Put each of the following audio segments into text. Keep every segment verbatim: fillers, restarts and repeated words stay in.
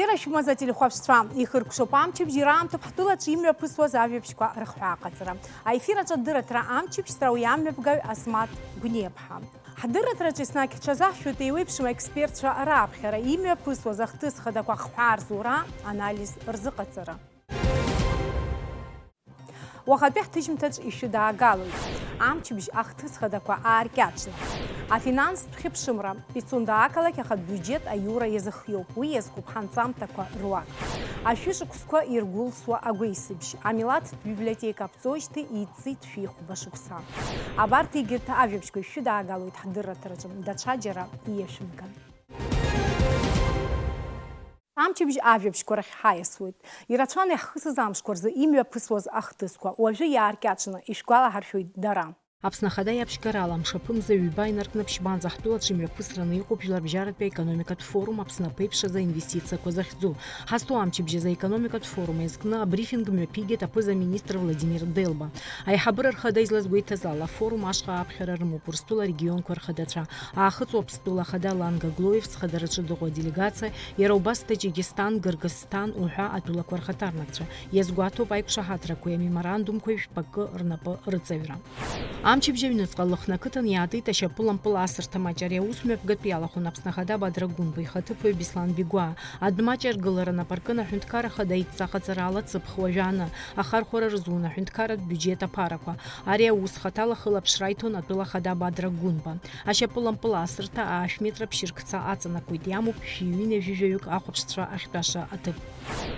Ирашәымаз ателехәаԥшцәа, ихыркәшоуп амчыбжь, ираамҭоуп ҳтәылаҿы имҩаԥысуаз ажәабжьқәа рыхҳәааҟаҵара. Аефир аҿы адырраҭара амчыбжьҵәҟьа уи амҩаԥгаҩ Асмаҭ Гәниаԥҳа. Ҳдырраҭараҿы еснагь ҳҽазаҳшәоит еиуеиԥшым аекспертцәа раԥхьара, имҩаԥысуаз ахҭыс хадақәа ахҳәаа рзура, анализ рзыҟаҵара. Уахатәи ҳҭыжьымҭаҿ ишәыдаагалоит. Амчыбжь ахҭыс хадақәа ааркьаҿны. Афинанстә хьыԥшымра. Пицунда ақалақь ахатә биуџьет аиура иазыхиоуп. Уи иазкуп ҳанҵамҭақәа руак. Ашәышықәсқәа иргәылсуа агәеисыбжь. Амилаҭтә библиотека аԥҵоижьҭеи иҵит шәихәба шықәса. Абарҭ егьырҭ ажәабжьқәа ишәыдаагалоит ҳдырраҭараҿы, даҽаџьара ииашәымган. Амчыбжь ажәабжьқәа рахь ҳаиасуеит. Ирацәан иаҳхысыз амшқәа рзы имҩаԥысуаз ахҭысқәа. Уажәы иааркьаҿны ишәгәалаҳаршәоит дара. Аԥсны Ахада иаԥшьгарала, мшаԥымза ҩба инаркны ԥшьбанӡа ҳтәылаҿы имҩаԥысраны иҟоуп Жәларбжьаратәи аекономикатә форум Аԥсны аԥеиԥш азы аинвестициақәа захьӡу. Ҳазҭоу амчыбжь азы аекономикатә форум иазкны абрифинг мҩаԥигеит аԥыза-министр Владимир Делба. Аиҳабыра рхада излазгәеиҭаз ала, афорум ашҟа аԥхьара рымоуп Урыстәыла арегионқәа рхадацәа. Аахыҵ Уаԥстәыла ахада Лан Гаглоев зхадараҿы дыҟоу аделегациа, иара убас Таҷикистан, Гыргызсҭан уҳәа атәылақәа рхаҭарнакцәа. Иазгәаҭоуп аиқәшаҳаҭрақәеи амеморандумқәеи жәпакы рнапы рыҵаҩра. Амчыбжь аҩныҵҟа Лыхны ақыҭан иаатит ашьапылампыл асырҭа маҷ. Ари аус мҩаԥгатә иалахәын Аԥсны Ахада Бадра Гәынба ихаҭыԥуаҩ Беслан Бигәаа. Адмаҷ аргылара нап аркын аҳәынҭқар ахада идҵа ҟаҵарала ҵыԥх уажәааны, ахархәара рзун аҳәынҭқарратә биуџьет аԥарақәа. Ари аус хаҭала хылаԥшра иҭон атәыла ахада Бадра Гәынба. Ашьапылампыл асырҭа аашә метра ԥшьыркца аҵанакуеит, иамоуп шәи ҩынҩажәи жәаҩык ахәаԥшцәа ахьтәаша аҭыԥ.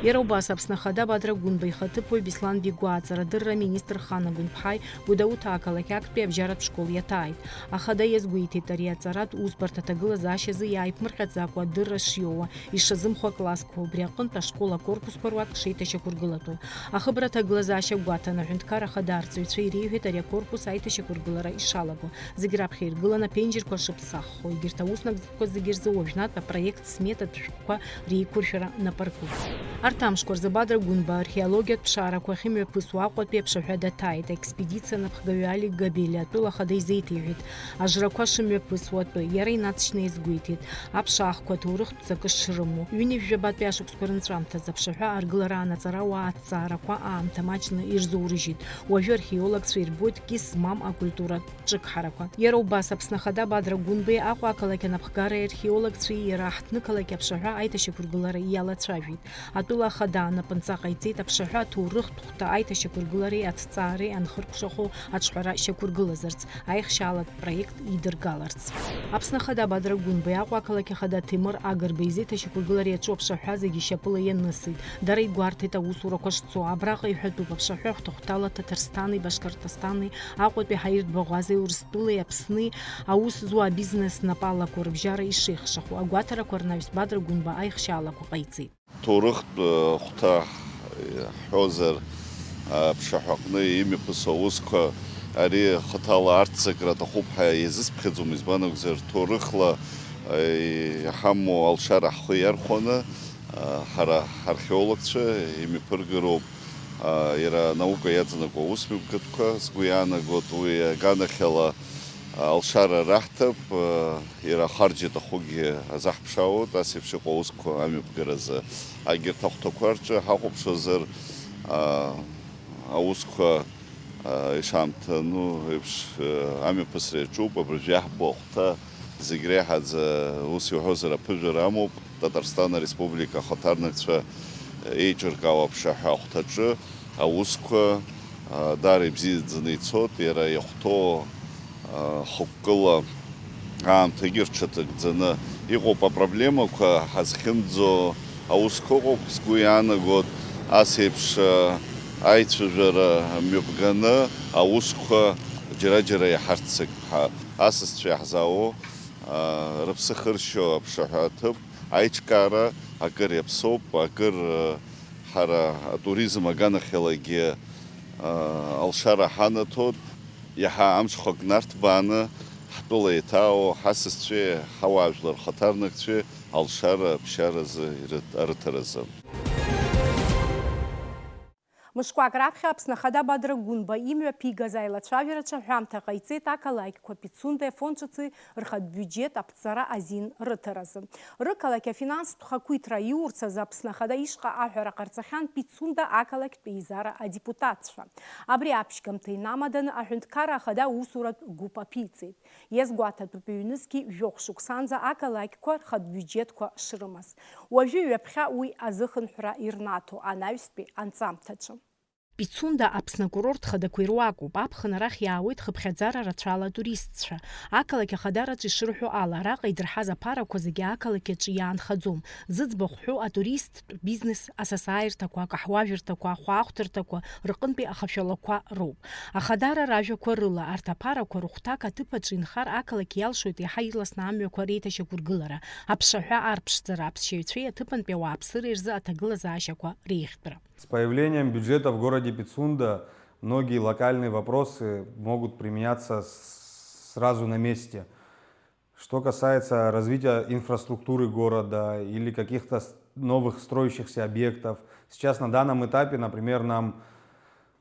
Иара убас Аԥсны Ахада Бадра Гәынба ихаҭыԥуаҩ Беслан Бигәаа аҵарадырра аминистр Хана Гәынԥҳаи Гәдоуҭа ақалақь актәи абжьаратә школ иаҭааит. Ахада иазгәеиҭеит, ари аҵаратә усбарҭа аҭагылазаашьазы иааиԥмырҟьаӡакәа адырра шиоуа, ишазымхо аклассқәа, убри аҟынтә ашкол акорпусқәа руак шеиҭашьақәыргылатәу. Ахыбра аҭагылазаашьа гәаҭан, аҳәынҭқар ахада арҵаҩцәа иреиҳәеит ари акорпус аиҭашьақәыргылара ишалаго. Зегь раԥхьа иргылан аԥенџьырқәа шыԥсаххо. Егьырҭ ауснагӡатәқәа зегьы рзы уажәнатә апроект сметатә шәҟәқәа реиқәыршәара нап аркуп. Арҭ амшқәа рзы Бадра Гәынба археологиатә ԥшаарақәа ахьымҩаԥысуа Аҟәатәи аԥшаҳәа даҭааит. Аекспедициа анапхгаҩы Алик Габелиа атәыла ахада изеиҭеиҳәеит ажрақәа шымҩаԥысуа атәы. Иара инаҵшьны иазгәеиҭеит аԥшаахқәа аҭоурыхтә ҵакы шрымоу. Ҩынҩажәижәабатәи ашықәсқәа рынҵәамҭазы аԥшаҳәа аргылараан аҵарауаа аҭҵаарақәа аамҭа маҷны ирзоурыжьит. Уажәы археологцәа ирбоит кьыс змам акультуратә ҿык ҳарақәа. Иара убас Аԥсны Ахада Бадра Гәынбеи Аҟәа ақалақь анапхгареи археологцәеи иара аҳҭны-қалақь аԥшаҳәа аиҭашьақәыргылара иалацәажәеит. Атәыла ахада анапынҵа ҟаиҵеит аԥшаҳәа аҭоурыхтә хәҭа аиҭашьақәыргылареи аҭҵаареи анхыркәшахо аҿҳәара шьақәыргылазарц, аихшьаалатә проект идыргаларц. Аԥсны Ахада Бадра Гәынбеи Аҟәа ақалақь ахада Ҭемыр Агрба изеиҭашьақәыргылара иаҿу аԥшаҳәа зегьы ишьапыла ианысит. Дара игәарҭеит аусурақәа шцо. Абраҟа иҳәатәуп, аԥшаҳәа хәҭахәҭала Ҭаҭарсҭани Башқырҭыстани, Аҟәатәи ҳаиртә баӷәазеи Урыстәылеи Аԥсни аус зуа абизнес напалақәа рыбжьара ишеихшахо. Агәаҭарақәа рнаҩс Бадра Гәынба аихшьаалақәа ҟаиҵеит. Ҭоурыхтә, э, хәҭа, э, ҳҳәозар, э, аԥшаҳәаҟны имҩаԥысуа аусқәа ари хаҭала арццакра аҭахуп ҳәа иазысԥхьаӡом, избан акәзар, ҭоурыхла, э, иҳамоу алшара ҳхы иархәаны, э, ҳара ҳархеологцәа имҩаԥыргароуп, э, иара анаука иаҵанакуа аусмҩаԥгатәқәа. Сгәы иаанагоит, уи аганахьала, э, алшара раҳҭап, э, Иара ахарџь иаҭахугьы азаҳԥшаауеит, ас еиԥш иҟоу аусқәа амҩаԥгаразы. Егьырҭ ахәҭақәа рҿы ҳахәаԥшуазар, а, аусқәа, а, ишаамҭану еиԥш, а, амҩаԥысра иаҿуп, абыржәы иаҳбо ахәҭа зегь реиҳаӡа, ус иуҳәозар, аԥыжәара амоуп, Татарстан Ареспублика ахаҭарнакцәа еиҿыркаау аԥшаҳәа ахәҭаҿы аусқәа, а, даара ибзиаӡаны ицоит, иара иахәҭоу, а, хықәкыла аамҭагьы рҽаҭагӡаны иҟоуп. Апроблемақәа ҳазхьымӡо аусқәа ыҟоуп, сгәы иаанагоит, ас еиԥш, а, аицәажәара мҩаԥганы аусқәа џьара-џьара иаҳарццакып ҳәа. Асасцәа иаҳзаауоу, а, рыԥсы хыршьо аԥшаҳәа аҭыԥ аиҿкаара акыр иаԥсоуп, акыр, а, ҳара атуризм аганахьалагьы, а, алшара ҳанаҭоит. Иаҳа амҽхак нарҭбааны, ҳтәыла еиҭаау ҳасасцәеи ҳауаажәлар рхаҭарнакцәеи алшара аԥшьаразы ирыҭ-, арыҭаразы. Мышқәак раԥхьа Аԥсны Ахада Бадра Гәынба имҩаԥигаз аилацәажәарацәа ҳәамҭа ҟаиҵеит ақалақьқәа Пицундаи Фон Ҿыци рхатә биуџьет аԥҵара азин рыҭаразы. Рықалақь афинанстә хақәиҭра иурц азы Аԥсны Ахада ишҟа аҳәара ҟарҵахьан Пицунда ақалақьтә еизара адепутатцәа. Абри аԥшьгамҭа инамаданы Аҳәынҭқарра Ахада аусуратә гәыԥ аԥиҵеит. Иазгәаҭатәуп ҩнызқьи жәохә шықәсанӡа ақалақьқәа рхатә биуџьетқәа шрымаз. Уажәы ҩаԥхьа уи азыхынҳәра ирнаҭо анаҩстәи анҵамҭаҿы. Пицунда Аԥсны акурорт хадақәа ируакуп, аԥхын арахь иаауеит хыԥхьаӡара рацәала атуристцәа. Ақалақь ахадараҿы ишырҳәо ала, араҟа идырҳаз аԥарақәа зегьы ақалақь аҿы иаанхаӡом. Зыӡбахә ҳәоу атуристтә бизнес, асасааирҭақәа, акаҳуажәырҭақәа, ахәаахәҭырҭақәа рҟынтәи ахашәалақәа роуп. Ахадара ражәақәа рыла, арҭ аԥарақәа рыхәҭак аҭыԥ аҿы инхар ақалақь иалшоит иаҳа ирласны амҩақәа реиҭашьақәыргылара, аԥшаҳәа арԥшӡара, аԥсшьаҩцәеи аҭыԥантәи ауааԥсыреи рзы аҭагылазаашьақәа реихтәра. С появлением бюджета в городе Пицунда многие локальные вопросы могут применяться с- сразу на месте. Что касается развития инфраструктуры города или каких-то с- новых строящихся объектов, сейчас на данном этапе, например, нам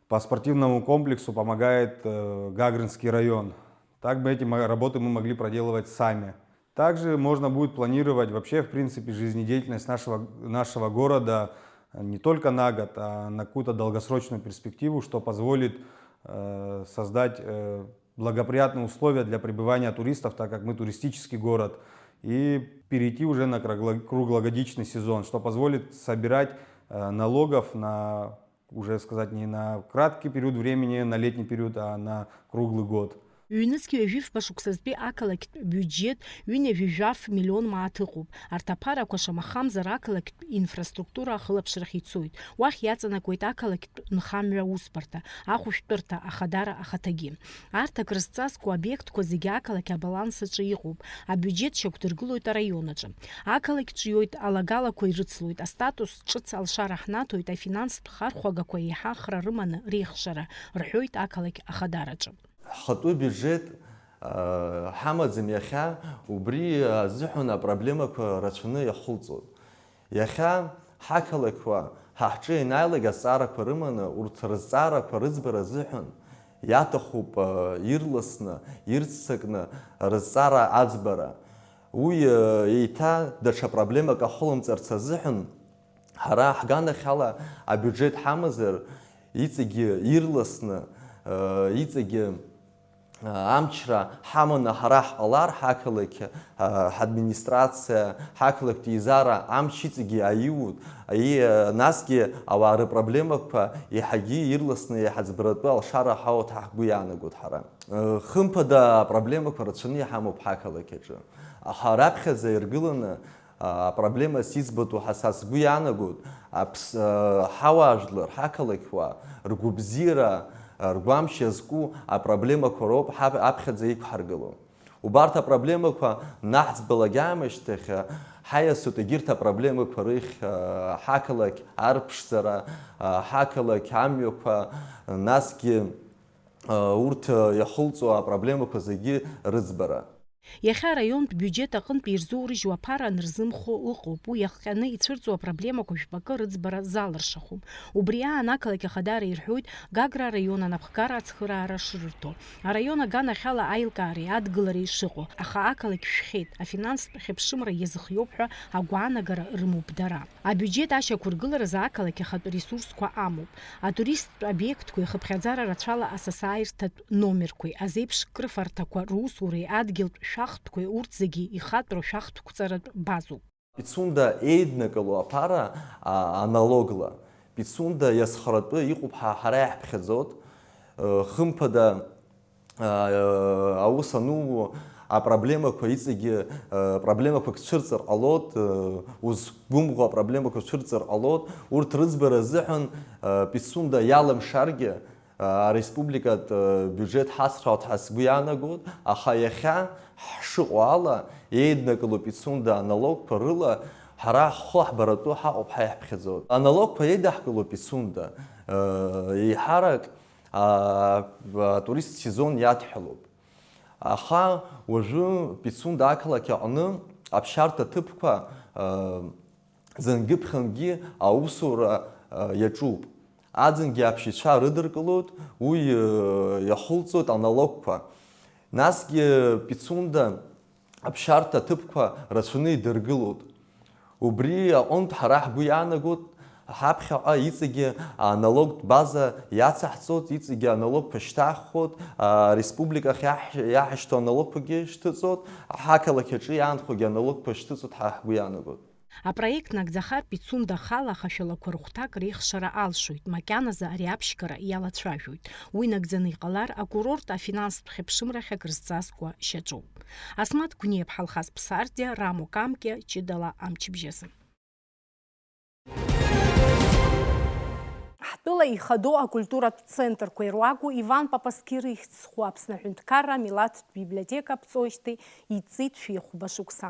по спортивному комплексу помогает э, Гагринский район. Так бы эти мо- работы мы могли проделывать сами. Также можно будет планировать вообще, в принципе, жизнедеятельность нашего, нашего города не только на год, а на какую-то долгосрочную перспективу, что позволит э, создать э, благоприятные условия для пребывания туристов, так как мы туристический город, и перейти уже на кругло- круглогодичный сезон, что позволит собирать э, налогов на, уже сказать, не на краткий период времени, на летний период, а на круглый год. Ҩнызқьи ҩажәи фба шықәсазтәи ақалақьтә биуџьет ҩынҩажәи жәаф миллион мааҭ ыҟоуп. Арҭ аԥарақәа шамахамзар ақалақьтә инфраструктура ахылаԥшрахь ицоит. Уахь иаҵанакуеит ақалақьтә нхамҩа усбарҭа, ахәышәтәырҭа, ахадара ахаҭагьы. Арҭ акрызҵазкуа обиектқәа зегьы ақалақь абаланс аҿы иҟоуп. Абиуџьет шьақәдыргылоит араион аҿы. Ақалақь ҿиоит, алагалақәа ирыцлоит, астатус ҿыц алшара ҳнаҭоит, афинанстә хархәагақәа еиҳа ахра рыманы реихшара, рҳәоит ақалақь ахадараҿы. Ҳхатәы биуџьет, аа, ҳамаӡам иахьа, убри азыҳәан апроблемақәа рацәаны иахылҵуеит. Иахьа ҳақалақьқәа ҳа ҳҿы ианааилак азҵаарақәа рыманы, урҭ рызҵаарақәа рыӡбара азыҳәан иаҭахуп, аа, ирласны, ирццакны рызҵаара аӡбара. Уи, аа, еиҭа даҽа проблемак ахылымҵарц азыҳәан, ҳара ҳганахьала абиуџьет ҳамазар, иҵегьы ирласны, аа, иҵегьы, аа, амчра ҳаманы ҳара ҳҟалар, ҳақалақь, аа, ҳадминистрациа, ҳақалақьтә еизара амч иҵегьы аиут, аи-, аа, насгьы ауаа рыпроблемақәа еиҳагьы ирласны иҳаӡбаратәы алшара ҳауеит ҳәа ҳгәы иаанагоит ҳара. Хымԥада, апроблемақәа рацәаны иҳамоуп ҳақалақь аҿы. Аха раԥхьаӡа иргыланы, а, апроблемас иӡбатәу ҳәа са сгәы иаанагоит, аԥс-, а, ҳауаажәлар, ҳақалақьуаа ргәабзиара, а, ргәамч иазку апроблемақәа роуп ҳа-, аԥхьаӡа иқәҳаргыло. Убарҭ апроблемақәа наҳӡбалак аамышьҭахь, а, ҳаиасуеит егьырҭ апроблемақәа рыхь, а, ҳақалақь арԥшӡара, а, ҳақалақь амҩақәа, насгьы, а, урҭ, а, иахылҵуа апроблемақәа зегьы рыӡбара. Иахьа араионтә биуџьет аҟынтә ирзоурыжьуа аԥара анырзымхо ыҟоуп, уи иахҟьаны ицәырҵуа апроблемақәа жәпакы рыӡбара залыршахом. Убри аан ақалақь ахадара ирҳәоит Гагра араион анапхгара ацхыраара шрырҭо. Араион аганахьала аилкаареи адгылареи шыҟоу, аха ақалақь шәхьеит, афинанстә хьыԥшымра иазыхиоуп ҳәа агәаанагара рымоуп дара. Абиуџьет ашьақәыргыларазы ақалақь ахатә ресурсқәа амоуп. Атуристтә обиектқәеи хыԥхьаӡара рацәала асасааирҭатә номерқәеи, азеиԥш крыфарҭақәа русуреи, адгьылтә шәахтәқәеи, урҭ зегьы ихатәроу шәахтәқәҵаратә базоуп. Пицунда еиднакыло аԥара, а, аналогла. Пицунда иазхаратәы иҟоуп ҳа, ҳара иаҳԥхьаӡоит. Э, хымԥада, аа, аус ануу, апроблемақәа иҵегьы, аа, проблемақәак цәырҵыр ҟалоит, аа, узқәгәымӷуа апроблемақәа цәырҵыр ҟалоит. Урҭ рыӡбара азыҳәан, аа, Пицунда иалымшаргьы, аа, ареспубликатә, аа, биуџьет ҳацхраауеит ҳәа сгәы иаанагоит, аха иахьа ҳшыҟоу ала, еиднакыло Пицунда аналогқәа рыла ҳара ҳхы ҳбаратәы ҳаҟоуп ҳәа иаҳԥхьаӡоит. Аналогқәа еидаҳкыло Пицунда, аа, еиҳарак а, атурист сезон иадҳәалоуп. Аха уажәы Пицунда ақалақь аҟны аԥсшьарҭа ҭыԥқәа, а, зынгьы-ԥхынгьы аусура, а, иаҿуп. Аӡынгьы аԥшьацәа рыдыркылоит, уи, э, иахылҵоит аналогқәа. Насгьы Пицунда аԥсшьарҭа аҭыԥқәа рацәаны идыргылоит. Убри аҟынтә ҳара ҳгәы иаанагоит, ҳаԥхьаҟа иҵегьы аналогтә база иацаҳҵоит, иҵегьы аналогқәа шьҭаҳхуеит, ареспублика ахь иаҳ-, иаҳашьҭоу аналогқәагьы шьҭыҵуеит, ҳақалақь аҿы иаанхогьы аналогқәа шьҭыҵуеит ҳәа ҳгәы иаанагоит. Апроект нагӡахар, Пицунда ахала ахашәалақәа рыхәҭак реихшара алшоит, макьаназы ари аԥшьгара иалацәажәоит. Уи нагӡаны иҟалар, акурорт афинанстә хьыԥшымрахь акрызҵазкуа шьаҿоуп. Асмаҭ Гәниа-ԥҳа, Алхас Ԥсардиа, Рамо Камкиа, ҷыдала амчыбжьазы. Ҳтәыла ихадоу акультуратә центрқәа ируаку Иван Папасқьыр ихьӡ зху Аԥсны аҳәынҭқарра амилаҭтә библиотека аԥҵоижьҭеи иҵит шәи хәба шықәса.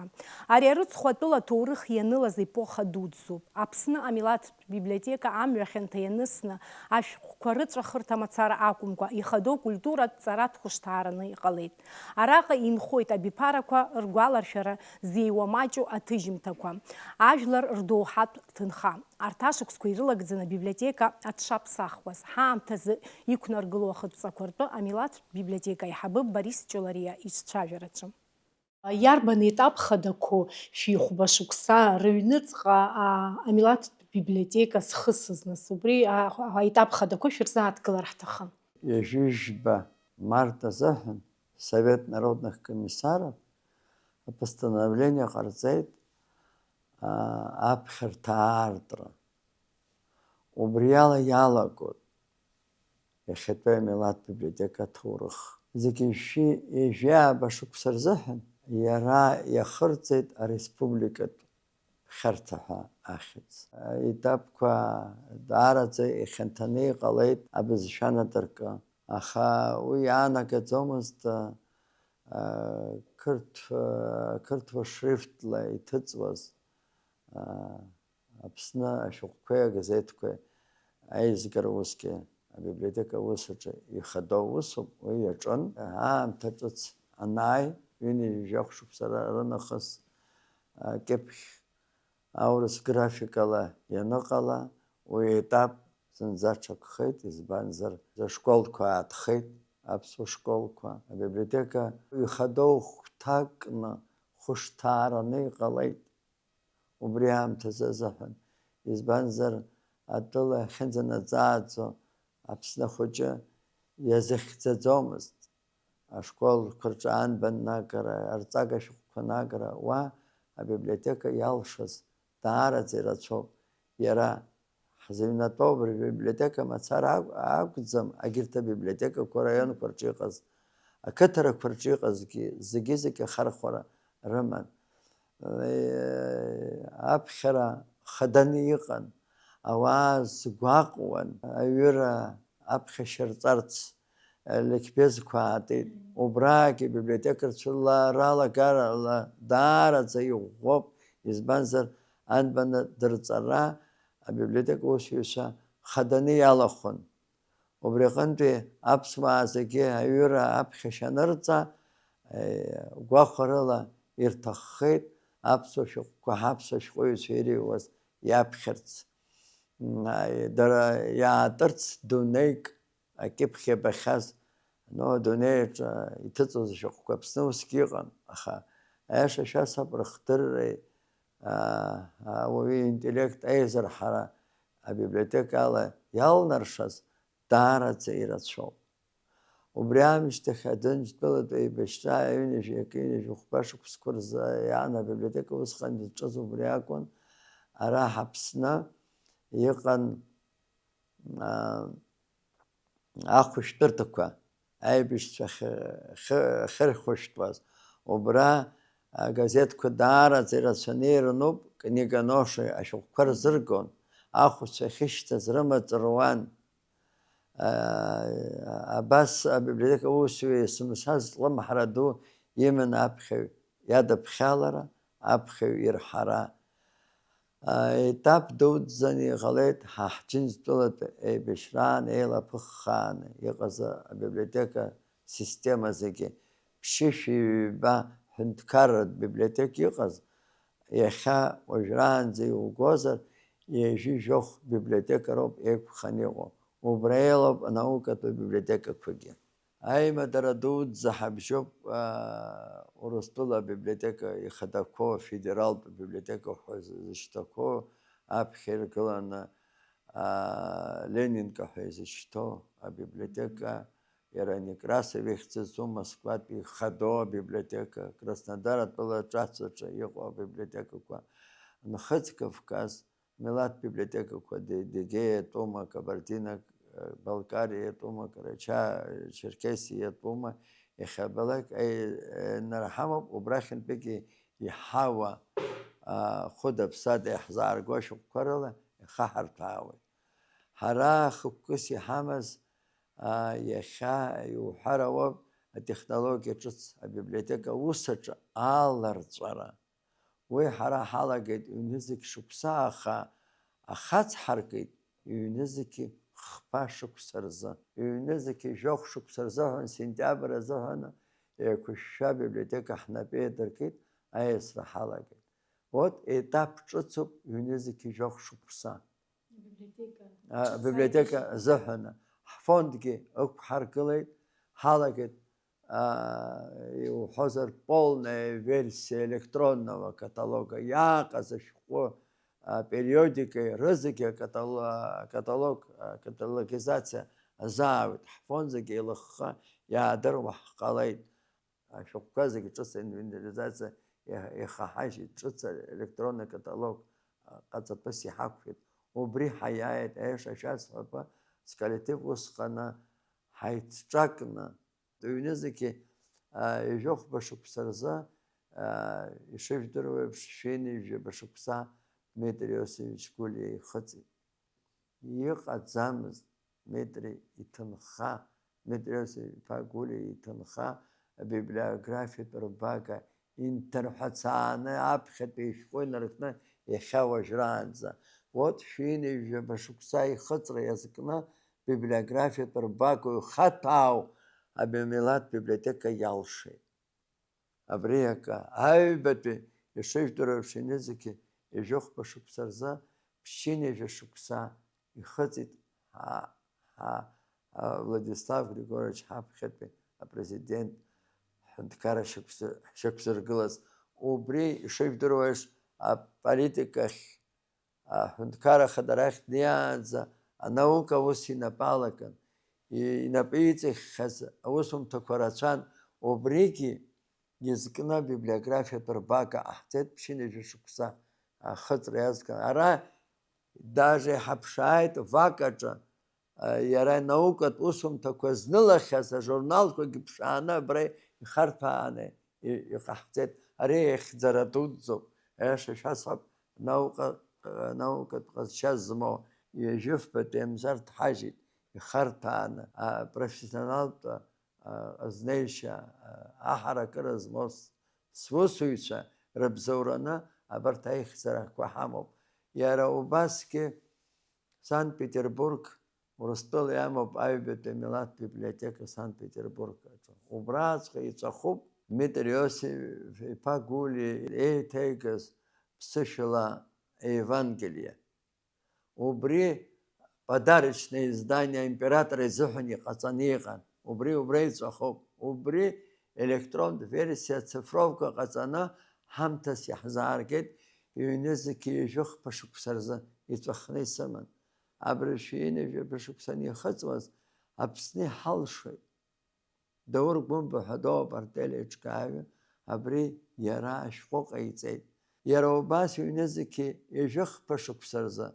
Ари арыцхә атәыла аҭоурых ианылаз епоха дуӡӡоуп. Аԥсны амилаҭтә библиотека амҩа хьанҭа ианысны, ашәҟәқәа рыҵәахырҭа мацара акәымкәа, ихадоу культуратә ҵаратә хәышҭаараны иҟалеит. Араҟа инхоит абиԥарақәа ргәаларшәара зеиуамаҷу аҭыжьымҭақәа, ажәлар рдоуҳатә ҭынха. Арҭ ашықәсқәа ирылагӡаны абиблиотека аҽшаԥсахуаз, ҳаамҭазы иқәнаргылоу ахатә ҵақәа ртәы амилаҭтә библиотека аиҳабы Борис Ҷолариа ицәажәараҿы. Иарбан етап хадақәоу шәи хәба шықәса рыҩныҵҟа, а, амилаҭтә библиотека зхысыз, нас, убри, а, аетап хадақәа шәырзааҭгылар ҳҭахын. Ҩажәижәба март азыҳәан Совет народных комиссаров апостановление ҟарҵеит, а, аԥхьарҭа аартра. Убриала иалагоит иахьатәи амилаҭ библиотека аҭоурых. Зегьы шәи ҩажәи ааба шықәса рзыҳәан иара иахырҵеит ареспубликатә ԥхьарҭа ҳәа ахьӡ. Аетапқәа даараӡа ихьанҭаны иҟалеит абызшәа анадыркы, аха уи иаанагаӡомызт, а, қырҭ-, а, қырҭуа шрифтла иҭыҵуаз, а, Аԥсны ашәҟәқәеи агазеҭқәеи аизгара усгьы абиблиотека аус аҿы ихадоу усуп, уи иаҿын. Аамҭа ҿыц анааи, ҩынҩажәи жәохә шықәса ра-, рынахыс, а, кьыԥхь аурыс графикала ианыҟала, уи аетап зынӡа ҽакхеит, избанзар, ашколқәа аатхеит, аԥсуа школқәа, абиблиотека ихадоу хәҭакны, хәышҭаараны иҟалеит. Убри аамҭазы азыҳәан, избанзар, атәыла иахьынӡанаӡааӡо Аԥсны ахәыҷы иазыхьӡаӡомызт. Ашколқәа рҿы анбан нагара, арҵага шәҟәқәа нагара, уа абиблиотека иалшаз даараӡа ирацәоуп. Иара ҳзыҩнатәоу абри абиблиотека мацара акә-, акәӡам, агьырҭ абиблиотекақәа раионқәа рҿы иҟаз, ақыҭарақәа рҿы иҟазгьы зегьы-зегьы ахархәара рыман. Аԥхьара хаданы иҟан, ауаа згәаҟуан, аҩыра аԥхьашьа рҵарц ликбезқәа аатит. Убраагьы абиблиотекарцәа ла-, ралагарала даараӡа иӷәӷәоуп, избанзар, анбаны дырҵара абиблиотека усзуҩцәа хаданы иалахәын. Убри аҟынтәи аԥсуаа зегьы аҩыра аԥхьашьа анырҵа, гәахәарыла ирҭаххеит аԥсуа шәҟәқәа ҳаԥсуа шәҟәыҩҩцәа ирыҩуаз иаԥхьарц. Дара иаатырц дунеик акьыԥхь иабахьаз, ну, адунеи аҿы иҭыҵуаз ашәҟәқәа Аԥсны усгьы иҟан, аха аиаша шәасҳәап, рыхдырреи, аа, ауаҩы интеллект аизырҳара абиблиотекала иалнаршаз даараӡа ирацәоуп. Убри аамышьҭахь Аџьынџьтәылатә еибашьра ҩынҩажәи акы, ҩынҩажәи хәба шықәсқәа рзы иаан абиблиотека усҟан дызҿыз убри акәын. Ара ҳАԥсны иҟан, аа, ахәышәтәырҭақәа, аибашьцәа хы-, хы-, ахьырхәышәтәуаз. Убра агазеҭқәа даараӡа ирацәаны ирнуп, Книга ноши ашәҟәқәа рзыргон, ахәцәа ахьышьҭаз рымаҵ руан. Абас абиблиотека аусзуҩы есымша злымҳара ду иман аԥхьаҩ иадыԥхьалара, аԥхьаҩ ирҳара. Аетап дуӡӡаны иҟалеит ҳа ҳџьынџьтәылатә еибашьраан еилаԥыххааны иҟаз абиблиотека система зегьы. Ԥшьышәи ҩба ҳәынҭқарратә библиотека иҟаз, иахьа уажәраанӡа иугозар, ҩажәи жәохә библиотекароуп еиқәханы иҟоу. Убра еилоуп анаукатә библиотекақәагьы. Аимадара дуӡӡа ҳабжьоуп, аа, Урыстәыла абиблиотека ихадақәоу, афедералтә библиотека ҳәа зышьҭақәоу аԥхьа иргыланы, аа, Ленинка ҳәа изышьҭоу абиблиотека, иара Некрасов ихьӡ зҵоу Москватәи ихадоу абиблиотека, Краснодар атәыла ҿацаҿы иҟоу абиблиотекақәа, Нхыҵ Кавказ, милаҭ библиотекақәа, Ди-, Дигеиатәума, Кабардино-Балкариатәума, Карача-, Черкесиатәума, иахьабалак, е-, инарҳамоуп, убрахьынтәигьы иҳауа, а, хәыда-ԥсада иаҳзаарго ашәҟәқәа рыла ихаҳарҭәаауеит. Ҳара хықәкыс иҳамаз, а, иахьа иуҳәар ауп, атехнологиа ҿыц абиблиотека аус аҿы аларҵәара. Уи ҳара ҳалагеит ҩнызқь шықәса, аха ахаҵ ҳаркит ҩнызқь хԥа шықәса рзы. Ҩнызқь жәохә шықәса рзыҳәан, сентиабр азыҳәан, еиқәышәшәа абиблиотека ҳнапы еидыркит, аиасра ҳалагеит. Вот етап ҿыцуп ҩнызқь жәохә шықәса. Абиблиотека. А, абиблиотека азыҳәаны. Ҳфондгьы ықәҳаргылеит, ҳалагеит, а, иуҳәозар, полная версия электронного каталога, иааҟаз ашәҟәы, а, периодикеи рызегьы акатало-, акаталог, акаталогизациа азаауеит. Ҳфонд зегьы еилыхха иаадыруа ҳҟалеит. Ашәҟәқәа зегьы ҿыц инвентаризациа иаҳ-, ихаҳажьит, ҿыц электронный каталог, а, ҟаҵатәыс иҳақәшәеит. Убри ҳаиааит, аиаша шәасҳәап, сколлектив усҟаны ҳаицҿакны, ҩнызқьи, а, ҩажәихәба шықәса рзы, а, ишыжәдыруа еиԥш, шәи ҩынҩажәаба шықәса Дмитри Иосифович Гулиа ихыҵит. Иҟаӡамызт Дмитри иҭынха, Дмитри Иосиф-иԥа Гулиа иҭынха абиблиографиатә рбага инҭырҳәацааны аԥхьатәи ишәҟәы инаркны иахьа уажәраанӡа. Вот шәи ҩынҩажәаба шықәса ихыҵра иазкны библиографиатә рбага ихаҭәаау абимилаҭ библиотека иалшеит. Абри акы, аҩбатәи ишыжәдыруа еиԥш, ҩнызқьи ҩажәихәба шықәса рзы ԥшьынҩажәа шықәса ихыҵит ҳа, ҳа, а, Владислав Григорьевич ҳаԥхьатәи апрезидент ҳҳәынҭқарра шьақәзы-, шьақәзыргылаз. Убри ишыжәдыруа еиԥш, аполитикахь аҳәынҭқарра ахада рахь днеиаанӡа анаука аус инапы алакын, и-, инапы иҵиххьаз аусумҭақәа рацәан, убригьы изкны абиблиографиатә рбага ҟаҳҵеит ԥшьынҩажәа шықәса ахыҵра иазкын. Ара даже иҳаԥшааит ВАК аҿы, а, иара анаукатә усумҭақәа знылахьаз ажурналқәагьы ԥшааны абра ихарҭәааны и-, иҟаҳҵеит. Ари ихьӡара дуӡӡоуп, аиаша шәасҳәап, наука, а, наукатә ҟазшьа змоу ҩажәифбатәи Емзар дҳажьит, ихарҭәааны, а, профессионалтә, а, азнеишьа, а, аҳаракыра змоу с-, сусуҩцәа рыбзоураны абарҭ аихьӡарақәа ҳамоуп. Иара убасгьы Санкт-Петербург, Урыстәыла иамоуп аҩбатәи амилаҭ библиотека Санкт-Петербург аҿы. Убраҵәҟьа иҵәахуп Дмитри Иосиф-иԥа Гулиа еиҭеигаз ԥсышәала Евангелие. Убри подарочное издание аимператор изыҳәан иҟаҵаны иҟан. Убри убра иҵәахуп. Убри електронтә версиа ацифровка ҟаҵаны ҳамҭас иаҳзааргеит, ҩнызқьи ҩажәихәба шықәса рзы иҵәахны исыман. Абри шәи ҩынҩажәаба шықәса анихыҵуаз, Аԥсны иҳалшоит. Даур Гәымба ҳәа доуп артель еиҿкааҩы, абри иара ашәҟәы ҟаиҵеит. Иара убас ҩнызқьи ҩажәихәба шықәса рзы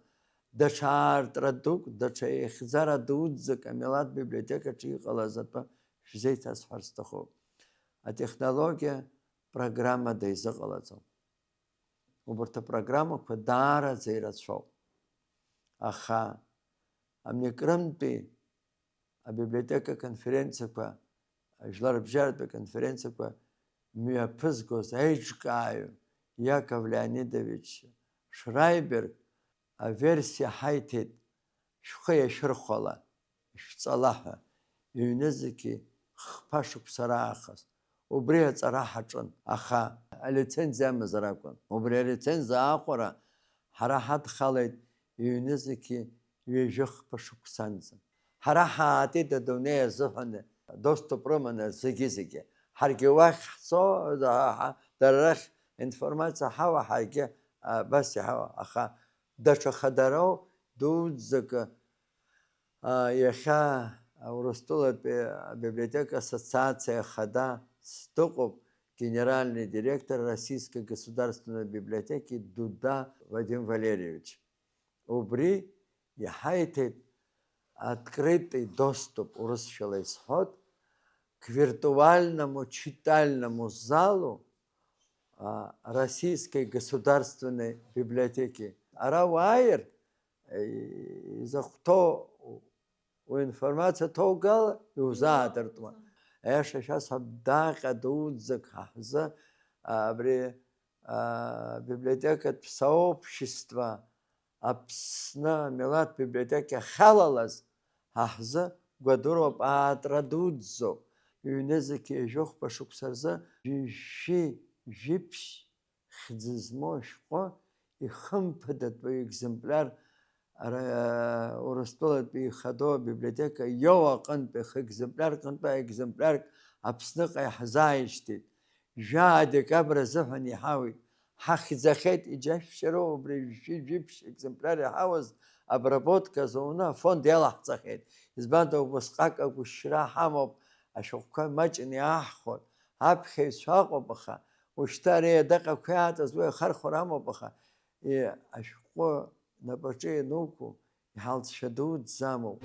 даҽа аартра дук, даҽа еихьӡара дуӡӡак амилаҭ библиотекаҿы иҟалаз атәы шәзеиҭасҳәар сҭахуп. Атехнологиа программада изыҟалаӡом. Убарҭ апрограммақәа даараӡа ирацәоуп. Аха Амни Крымтәи абиблиотека конференциақәа, ажәларбжьаратәи аконференциақәа мҩаԥызгоз аиҿкааҩ Иаков Леонидович Шрайберг аверсиа ҳаиҭеит, шәхы иашәырхәала, ишәҵала ҳәа, ҩнызқьи хԥа шықәса раахыс. Убри аҵара ҳаҿын, аха алицензиа амазар акәын. Убри алицензиа аахәара ҳара ҳадхалеит ҩнызқьи ҩажәихԥа шықәсанӡа. Ҳара ҳаатит адунеи азыҳәан доступ рыманы зегьы-зегьы. Ҳаргьы уахь ҳцо, ҳа, ҳа, дара рахь информациа ҳауа, ҳаргьы абас иҳауа. Аха даҽа хадароу дуӡӡакы, а, иахьа Урыстәылатәи абиблиотека ассоциациа ахада дыҟоуп, генеральный директор Российской государственной библиотеки Дуда Вадим Валерьевич. Убри иҳаиҭеит открытый доступ, урысшәала исҳәоит, к виртуальному читальному залу, а, Российской государственной библиотеки. Ара уааир, э, изахәҭоу уинформациа ҭоугала иузаадыртуан. Аиаша шәасҳәап, даҟьа дуӡӡак ҳзы, а, абри, а, библиотекатә сообщество Аԥсны амилаҭ библиотека ахьалалаз ҳа ҳзы гәадуроуп, аартра дуӡӡоуп. Ҩнызқьи жәохәба шықәса рзы жәи-жәиԥшь хьӡы змоу ашәҟәы ихымԥадатәу екземпляр ара, Урыстәылатәи ихадоу абиблиотека иоу аҟынтәи хы-, екземпляр рҟынтәи аекземплиарк Аԥсныҟа иаҳзааишьҭит. Жәаа декабр азыҳәан иҳауит. Ҳахьӡахьеит, иџьашәшьароу убри жәшәи жәиԥшь екземпляр иҳауаз обработка зуны афонд иалаҳҵахьеит. Избан ада, убасҟак агәышьра ҳамоуп, ашәҟәқәа маҷны иааҳхәоит. Аԥхьаҩцәа ыҟоуп, аха ушьҭа ари адаҟьақәа иааҵаз уи ахархәара амоуп, аха, е, ашәҟәы напаҿы иануқәу, иҳалҵшәа дуӡӡа амоуп.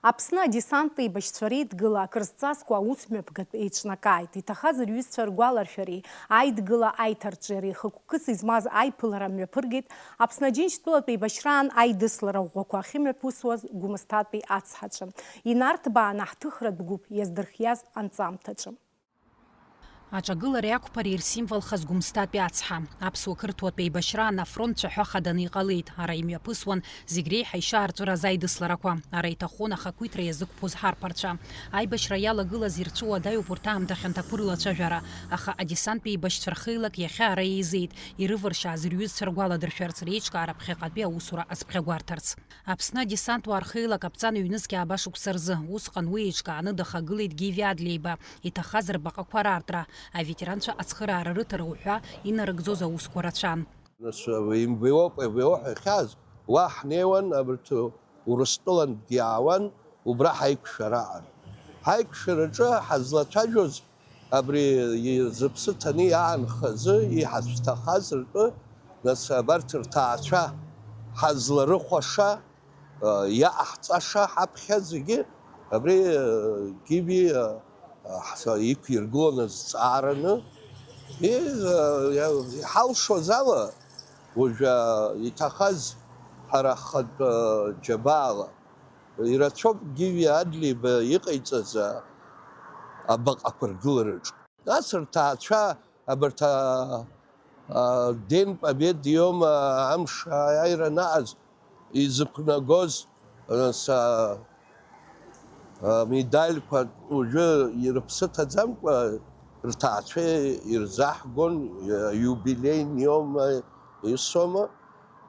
Аԥсны адесанттә еибашьцәа реидгыла акрызҵазкуа аус мҩаԥгатә еиҿнакааит. Иҭахаз рҩызцәа ргәаларшәареи аидгыла аиҭарҿиареи хықәкыс измаз аиԥылара мҩаԥыргеит Аԥсны Аџьынџьтәылатә еибашьраан аидыслара ӷәӷәақәа ахьымҩаԥысуаз Гәымсҭатәи ацҳаҿы. Инарҭбааны ҳҭыхратә гәыԥ иаздырхиаз анҵамҭаҿы. Аҿагылареи ақәԥареи рсимволхаз Гәымсҭатәи ацҳа, аԥсуа-қырҭуатә еибашьраан афронт цәаҳәа хаданы иҟалеит, ара имҩаԥысуан зегь реиҳа ишьаарҵәыраз аидысларақәа, ара иҭаххон ахақәиҭра иазықәԥоз ҳарԥарцәа. Аибашьра иалагылаз ирцәыуадаҩуп урҭ аамҭа хьанҭақәа рылацәажәара, аха адесанттә еибашьцәа рхеилак иахьа ара еизеит, ирываршьааз рҩызцәа ргәаладыршәарц, реиҿкаара ԥхьаҟатәи аусура азԥхьагәарҭарц. Аԥсны адесанттә уаа рхеилак аԥҵан ҩнызқь ааба шықәса рзы, усҟан уи еиҿкааны дахагылеит Гиви Адлеиба, иҭахаз рбаҟақәа раартра, аветеранцәа ацхыраара рыҭара уҳәа инарыгӡоз аусқәа рацәан. Нас, э, В О, В О ҳәа ихьааз, уа ҳнеиуан, абарҭ Урыстәылантәгьы иаауан, убра ҳаиқәшәара аҟан. Ҳаиқәшәараҿы ҳазлацәажәоз абри зыԥсы ҭаны иаанхазы, иҳацәҭахаз ртәы, нас абарҭ рҭаацәа ҳазларыхәаша, иҟаҳҵаша ҳаԥхьа зегьы абри, Гиви, ҳса-, иқәиргылон азҵаараны. И-, иа-, иҳалшоз ала, уажәы иҭахаз ҳара ҳхатә џьабаала, ирацәоуп Гиви Адлеиба иҟаиҵаз абаҟақәа ргылараҿ. Нас рҭаацәа абарҭ, а, а, День Победы иоума амш аиааира анаҟаз изықәнагоз, нас, а, а, медальқәа уажәы ирыԥсы ҭаӡамкәа рҭаацәа ирзаҳгон, иубилеин иоума, исома.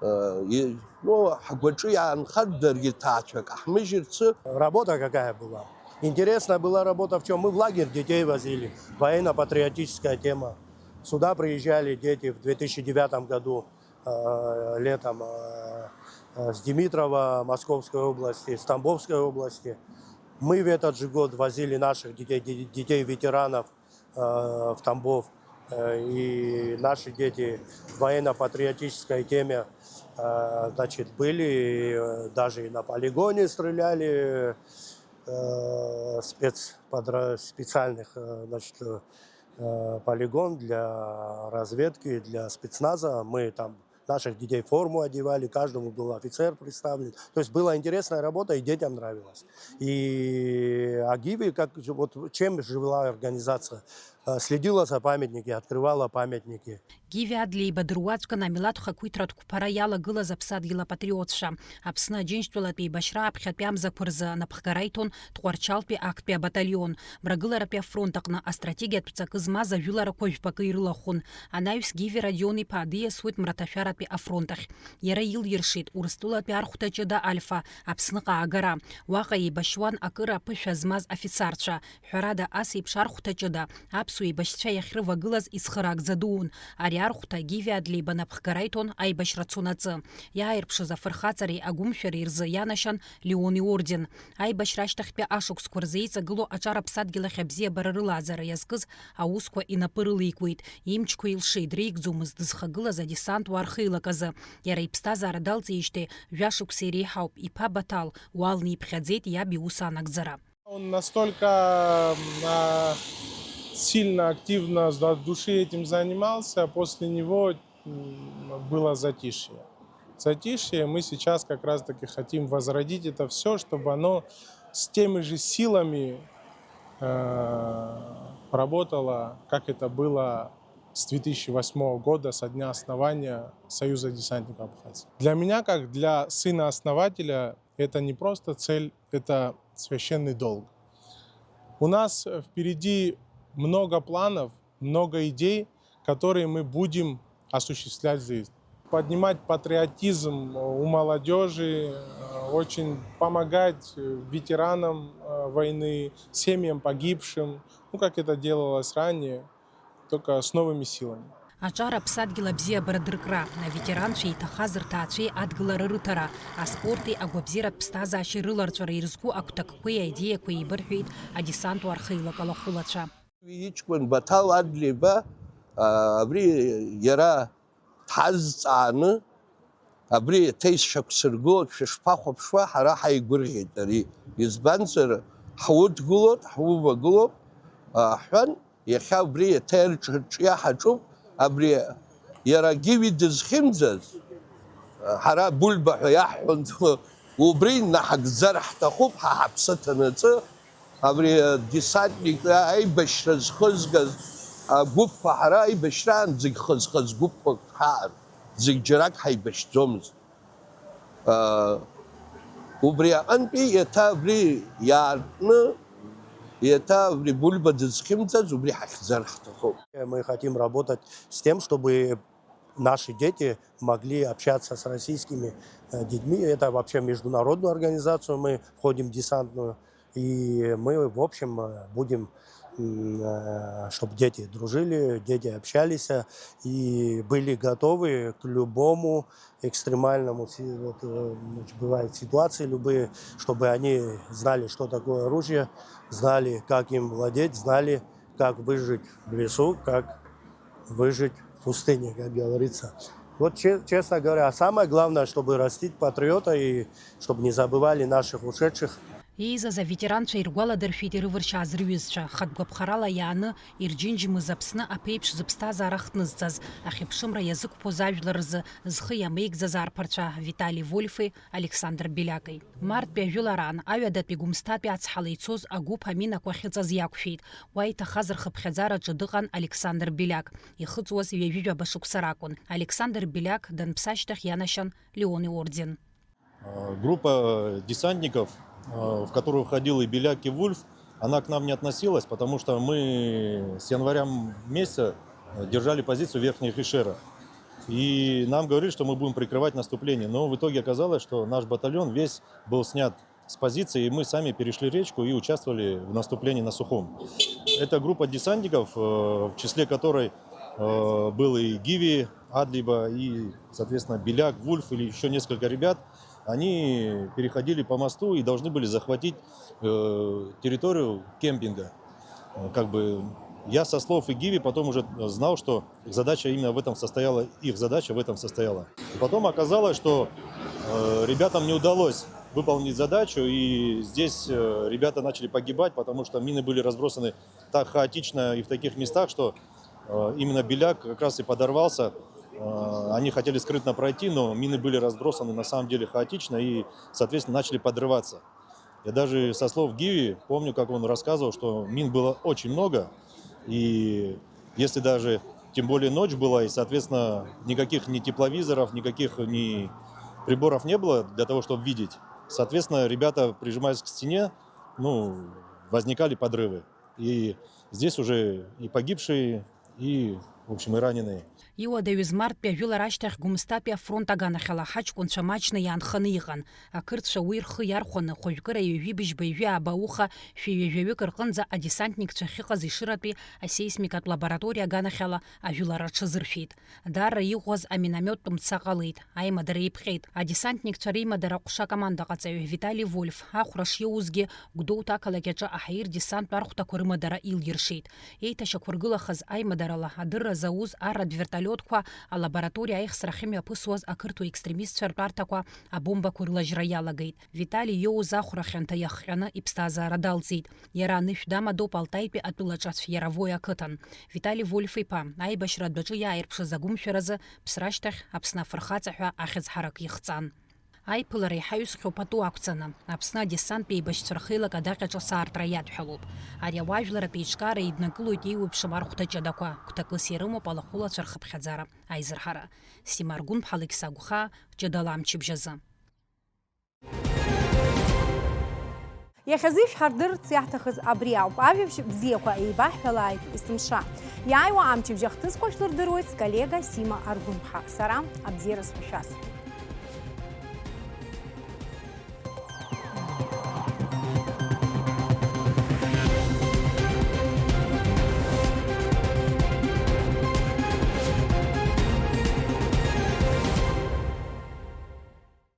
Э, и-, ну, ҳгәаҿы иаанхар даргьы ҭаацәак ҳмыжьырц. Работа какая была? Интересная была работа в чём? Мы в лагерь детей возили. Военно-патриотическая тема. Сюда приезжали дети в две тысячи девятом году, э, летом, э, э, с Димитрова, Московской области, с Тамбовской области. Мы в этот же год возили наших детей, де-, детей ветеранов э, в Тамбов. Э, и наши дети в военно-патриотической теме, э, значит, были, э, даже и на полигоне стреляли, э, спецподра-, специальных, э, значит, э, полигон для разведки, для спецназа. Мы там наших детей форму одевали, каждому был офицер представлен. То есть была интересная работа, и детям нравилось. И Агиви, как, вот чем жила организация? Э, Следила за памятники, открывала памятники. Гиви Адлеиба дыруаӡәкын амилаҭ хақәиҭратә қәԥара иалагылаз аԥсадгьыл апатриотцәа. Аԥсны Аџьынџьтәылатә еибашьра аԥхьатәи амзақәа рзы анапхгара иҭон Тҟәарчалтәи актәи абаталион. Мрагыларатәи афронт аҟны астратегиатә ҵакы змаз ажәыларақәа жәпакы ирылахәын. Анаҩс Гиви Родион-иԥа диасуеит мраҭашәаратәи афронт ахь. Иара илиршеит Урыстәылатәи архәҭа ҷыда Альфа Аԥсныҟа аагара. Уаҟа еибашьуан акыр аԥышәа змаз афицарцәа. Ҳәарада, ас еиԥш архәҭа ҷыда аԥсуа еибашьцәа иахьрывагылаз ицхыраагӡа дуун. Ари архәҭа Гиви Адлеиба напхгара иҭон аибашьра цонаҵы. Иааирԥшыз афырхаҵареи агәымшәареи рзы ианашьан Леон иорден. Аибашьра ашьҭахьтәи ашықәсқәа рзы еиҵагылоу аҿар аԥсадгьыл ахь абзиабара рылааӡара иазкыз аусқәа инапы рылеикуеит. Имчқәа илшеит, дреигӡомызт дызхагылаз адесант уаа рхеилак азы. Иара иԥсҭазаара далҵижьҭеи жәа шықәса иреиҳауп. Иԥа Баҭал уалны иԥхьаӡеит иаб иус анагӡара. Он настолько а, сильно, активно, от души этим занимался, после него м, было затишье. Затишье, мы сейчас как раз-таки хотим возродить это все, чтобы оно с теми же силами э, работало, как это было с две тысячи восьмого года, со дня основания Союза десантников Абхазии. Для меня, как для сына основателя, это не просто цель, это священный долг. У нас впереди много планов, много идей, которые мы будем осуществлять здесь. Поднимать патриотизм у молодежи, очень помогать ветеранам войны, семьям погибшим, ну, как это делалось ранее, только с новыми силами. Аҿар аԥсадгьыл абзиабара дыркра, аветеранцәа иҭахаз рҭаацәеи адгылара рыҭара, аспорти агәабзиаратә ԥсҭазаашьеи рыларҵәара ирызку агәҭакқәеи аидеиақәеи еибырҳәеит адесант уаа рхеилак алахәылацәа. Иҷкәын Баҭал Адлеиба, а, абри иара дҳазҵааны, абри еиҭа ишьақәсыргыло шәышԥахәаԥшуа, ҳара ҳаигәырӷьеит ари. Избанзар, ҳудгылоит, ҳувагылоуп, а, ҳҳәан, иахьа убри еиҭа ирҿиа ҳаҿуп, абри иара Гиви дызхьымӡаз, ҳара Бульба ҳәа иаҳҳәон, убри наҳагӡар ҳҭахуп, ҳа ҳаԥсы ҭанаҵы, абри адесантник аибашьра зхызгаз агәыԥқәа, ҳара аибашьраан зегь хаз-хаз гәыԥқәак ҳаан, зегь џьарак ҳаибашьӡомызт. Убри аҟынтәи еиҭа абри иаартны, еиҭа абри Бульба дызхьымӡаз, убри ҳахьӡар ҳҭахуп. Мы хотим работать с тем, чтобы наши дети могли общаться с российскими э, детьми. Это вообще международную организацию мы входим в десантную. И мы, в общем, э, будем, чтобы дети дружили, дети общались э, и были готовы к любому экстремальному, вот, э, значит, бывают ситуации любые, чтобы они знали, что такое оружие, знали, как им владеть, знали, как выжить в лесу, как выжить в пустыне, как говорится. Вот, честно говоря, самое главное, чтобы растить патриота и чтобы не забывали наших ушедших. Еизаз аветеранцәа иргәаладыршәеит ирывыршьааз рҩызцәа, хатә гәаԥхарала иааны ирџьынџьмыз Аԥсны аԥеиԥш зыԥсҭазаара ахҭнызҵаз, ахьыԥшымра иазықәԥоз ажәлар рзы зхы иамеигӡаз арԥарцәа Витали Вольфи Александр Белиаки. Мартәи ажәылараан аҩадатәи Гәымсҭатәи ацҳала ицоз агәыԥ аминақәа ахьыҵаз иақәшәеит. Уа иҭахаз рхыԥхьаӡараҿы дыҟан Александр Белиак. Ихыҵуаз ҩажәижәаба шықәса ракәын. Александр Белиак данԥсы ашьҭахь ианашьан Леон иорден. Группа десантников, в которую входил и Беляк, и Вульф, она к нам не относилась, потому что мы с января месяца держали позицию в Верхних Ишерах. И нам говорили, что мы будем прикрывать наступление. Но в итоге оказалось, что наш батальон весь был снят с позиции, и мы сами перешли речку и участвовали в наступлении на Сухум. Эта группа десантников, в числе которой был и Гиви Адлиба, и, соответственно, Беляк, Вульф или еще несколько ребят, они переходили по мосту и должны были захватить э, территорию кемпинга. Как бы я со слов и Гиви потом уже знал, что задача именно в этом состояла, их задача в этом состояла. И потом оказалось, что э, ребятам не удалось выполнить задачу, и здесь э, ребята начали погибать, потому что мины были разбросаны так хаотично и в таких местах, что э, именно Беляк как раз и подорвался. Э, они хотели скрытно пройти, но мины были разбросаны на самом деле хаотично и, соответственно, начали подрываться. Я даже со слов Гиви помню, как он рассказывал, что мин было очень много, И если даже, тем более ночь была, и, соответственно, никаких ни тепловизоров, никаких ни приборов не было для того, чтобы видеть. Соответственно, ребята, прижимаясь к стене, ну, возникали подрывы. И здесь уже и погибшие, и, в общем, и раненые. Иуадаҩыз марттәи ажәылара ашьҭахь Гәымсҭатәи афронт аганахьала ҳаҷкәынцәа маҷны иаанханы иҟан. Ақырҭцәа уи рхы иархәаны, хәажәкыра ҩажәи быжьба ҩажәи ааба ауха шәи ҩажәаҩык рҟынӡа адесантникцәа ахьыҟаз Ешыратәи асеисмикатә лабораториа аганахьала ажәылара рҽазыршәеит. Даара иӷәӷәаз аминомиоттә мца ҟалеит, аимадара еиԥҟьеит. Адесантникцәа реимадара аҟәша акомандаҟаҵаҩ Витали Вольф ахәра шиоузгьы, Гәдоуҭа ақалақь аҿы аҳаирдесанттә архәҭақәа рымадара илиршеит. Еиҭашьақәыргылахаз аимадарала адырра зауз арратә вертолиотқәа алабораториа аихсра ахьымҩаԥысуаз ақырҭуа екстремистцәа ртәарҭақәа абомбақәа рылажьра иалагеит. Витали иоуз ахәра хьанҭа иахҟьаны иԥсҭазаара далҵит. Иара анышә дамадоуп Алтаитәи атәылаҿацә Иаровои ақыҭан. Витали Вольф-иԥа, аибашьра адәаҿы иааирԥшыз агәымшәаразы ԥсра ашьҭахь Аԥсны афырхаҵа ҳәа ахьӡ ҳарак ихҵан. Аиԥылара иҳаҩсхьоу пату ақәҵаны, Аԥсны адесанттә еибашьцәа рхеилак адаҟьаҿы асаартра иадҳәалоуп. Ари ауаажәларратә еиҿкаара еиднакылоит еиуеиԥшым архәҭа ҷадақәа, гәҭакыс ирымоуп алахәылацәа рхыԥхьаӡара, аизырҳара. Сима Аргәынԥҳа, Алықьса Агәхаа, ҷыдала амчыбжь азы. Иахьазы ишәҳардырц иаҳҭахыз абри ауп. Ажәабжь бзиақәа еибаҳҳәалааит есымша. Иааиуа амчыбжь ахҭысқәа шәлырдыруеит сколлега Сима Аргәынԥҳа. Сара абзиара сҳәашәас.